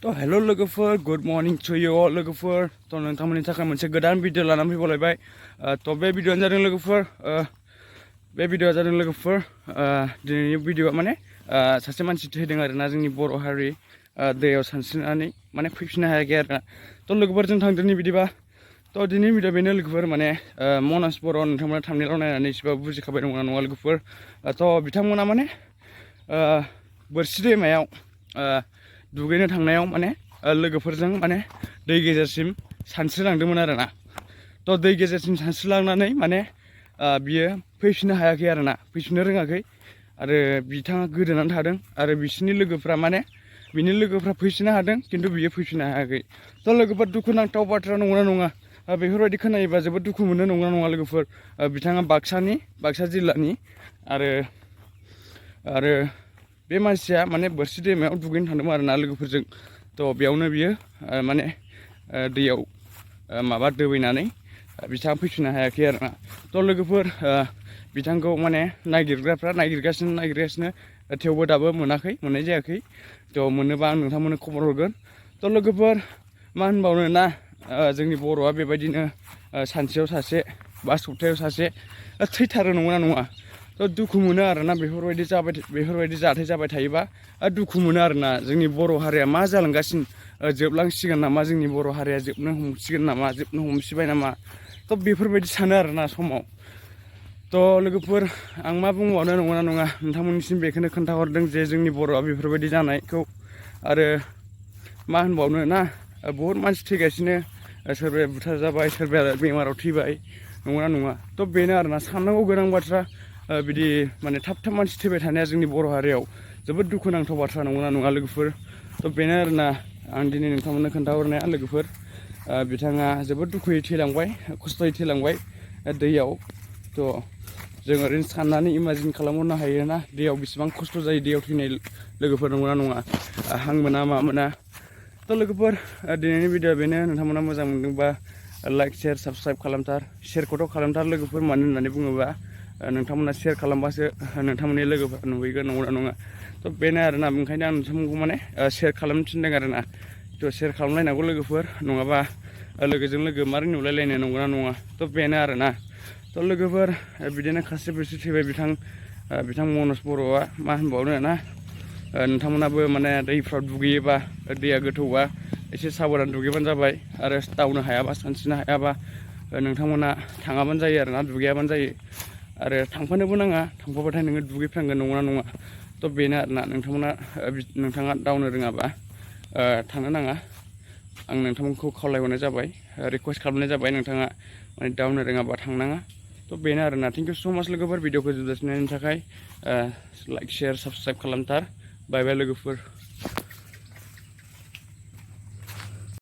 तो हेलो लोगोफोर good morning to you all लोगोफोर तो नोंथांमोननि थाखाय मोनसे गोदान भिडिअ लानानै फैबावलायबाय तो बे भिडिअआनो जादों लोगोफोर बे भिडिअआ जादों लोगोफोर दिनैनि भिडिअआ माने सासे मानसि थैदों आरोना जोंनि बर' हारि दैयाव सानस्रिनानै माने फैफिननो हायाखै आरोना तो लोगोफोर जों थांदोनि बिदिबा तो दिनैनि भिडिअ बेनो लोगोफोर माने मनास बर' नोंथांमोना थांनायाव नायनानै एसेबाबो बुजिखाबाय नङा नङा लोगोफोर तो बिथांमोना माने बोरसि दैमायाव दुगैनो थांनायाव माने लोगोफोरजों माने दै गेजेरसिम सानस्रिलांदोंमोन आरोना तो दै गेजेरसिम सानस्रिलांनानै माने बियो फैफिननो हायाखै आरोना फैफिननो रोङाखै आरो बिथाङा गोदोनानै थादों आरो बिसोरनि लोगोफ्रा माने बिनि लोगोफ्रा फैफिननो हादों खिन्थु बियो फैफिननो हायाखै तो लोगोफोर दुखुनांथाव बाथ्रा नंगौना नङा बेफोरबायदि खोनायोबा जोबोद दुखु मोनो नंगौना नङा लोगोफोर बिथाङा बाक्सा जिल्लानि आरो बे मानसिया माने बोरसि दैमायाव दुगैनो थांदोंमोन आरोना लोगोफोरजों तो बेयावनो बियो माने दैयाव माबा दोबैनानै बिथाङा फैफिननो हायाखै आरोना तो लोगोफोर बिथांखौ माने नागिरग्राफ्रा नागिरगासिनो थेवबो दाबो मोननाय जायाखै तो मोनोबा आं नोंथांमोननो खबर हरगोन तो लोगोफोर मा होनबावनो ना जोंनि बर'आ बेबायदिनो सानसेयाव सासे बा सप्तायाव सासे थैथारो नंगौना नङा तो दुखु मोनो आरोना बेफोरबायदि जाथाय जाबाय थायोबा दुखु मोनो आरोना जोंनि बर' हारिया मा जालांगासिनो जोबलांसिगोन नामा जोंनि बर' हारिया जोबनो हमसिबाय नामा तो बेफोरबायदि सानो आरोना समाव तो लोगोफोर आं मा बुंबावनो नंगौना नङा नोंथांमोननिसिम बेखौनो खोन्थाहरदों जे जोंनि बर'आ बेफोरबायदि जानायखौ आरो मा होनबावनो ना बहुद मानसि थैगासिनो सोरबाया बुथार जाबाय सोरबाया बेमाराव थैबाय नंगौना नङा तो बेनो आरोना साननांगौ गोनां बाथ्रा बिदि माने थाब मानसि थैबाय थानाया जोंनि बर' हारियाव जोबोद दुखुनांथाव बाथ्रा नंगौना नङा लोगोफोर तो बेनो आरोना आं दिनै नोंथांमोननो खोन्थाहरनाया लोगोफोर बिथाङा जोबोद दुखुयै थैलांबाय खस्थ'यै थैलांबाय दैयाव तो जों ओरैनो साननानै इमाजिन खालामहरनो हायोना दैयाव बेसेबां खस्थ' जायो दैयाव थैनाय लोगोफोर नंगौना नङा हां मोना मा मोना तो लोगोफोर दिनैनि भिडिअ बेनो नोंथांमोना मोजां मोनदोंबा लाइक शेयार साबस्क्राइब खालामथार शेयारखौथ' खालामथार लोगोफोर मानो होननानै बुङोबा नोंथांमोना शेयार खालामबासो नोंथांमोननि लोगोफोरा नुहैगोन नंगौना नङा तो बेनो आरोना ओंखायनो आं नोंथांमोनखौ माने शेयार खालामनो थिनदों आरोना तो शेयार खालामलायनांगौ लोगोफोर नङाबा लोगोजों लोगो मारै नुलायलायनो नंगौना नङा तो बेनो आरोना तो लोगोफोर बिदिनो खासे बोरसि थैबाय बिथां मनज बर'आ मा होनबावनो ना नोंथांमोनाबो माने दैफ्राव दुगैयोबा दैया गोथौबा एसे साबधान दुगैबानो जाबाय आरो दावनो हायाबा सानस्रिनो हायाबा नोंथांमोना थाङाबानो जायो आरोना दुगैयाबानो जायो आरो थांफानोबो नाङा थांफाबाथाय नोङो दुगैफ्लांगोन नंगौना नङा तो बेनो आरोना नोंथाङा दावनो रोङाबा थांनो नाङा आं नोंथांमोनखौ खावलायहरनाय जाबाय रिकुवेस्ट खालामनाय जाबाय नोंथाङा माने दावनो रोङाबा थांनाङा तो बेनो आरोना थेंक इउ स' माच लोगोफोर भिडिअखौ जोबजासिनायनि थाखाय लाइक शेयार साबस्क्राइब खालामथार बाय बाय लोगोफोर